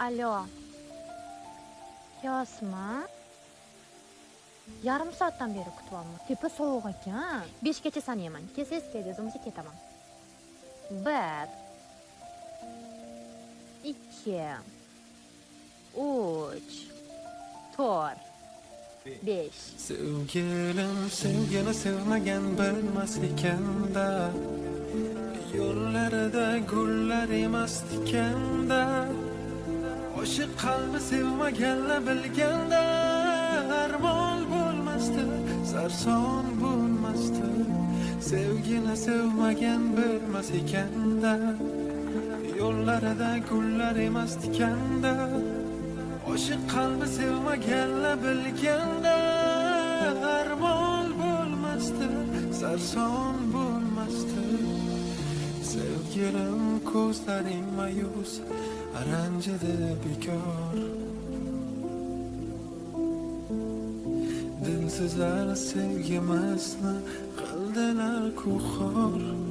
Alo. Yosmi? Yarim soatdan beri kutyapman. Tepa sovuq ekan. 5 gacha sanayman. Kelsangiz keldingiz, bo'lmasa ketaman. 1 2 3 4 5. Sevgilim, sevgini sevmagan bilmas ekanda, yo'llarida gullar emas tikanda, oshiq qalbi sevmaganlar bilganda, armon bo'lmasdi, sarson bo'lmasdi. Sevgini sevmagan bilmas ekanda, yo'llarida gullar emas tikanda, oshiq qalbi sevmaganlar bilganda, armon bo'lmasdi, sarson bo'lmasdi. Sevgilim, ko'zlaring ma'yus, ranjidi bekor. Dinsizlar sevgimizni qildilar kuxor.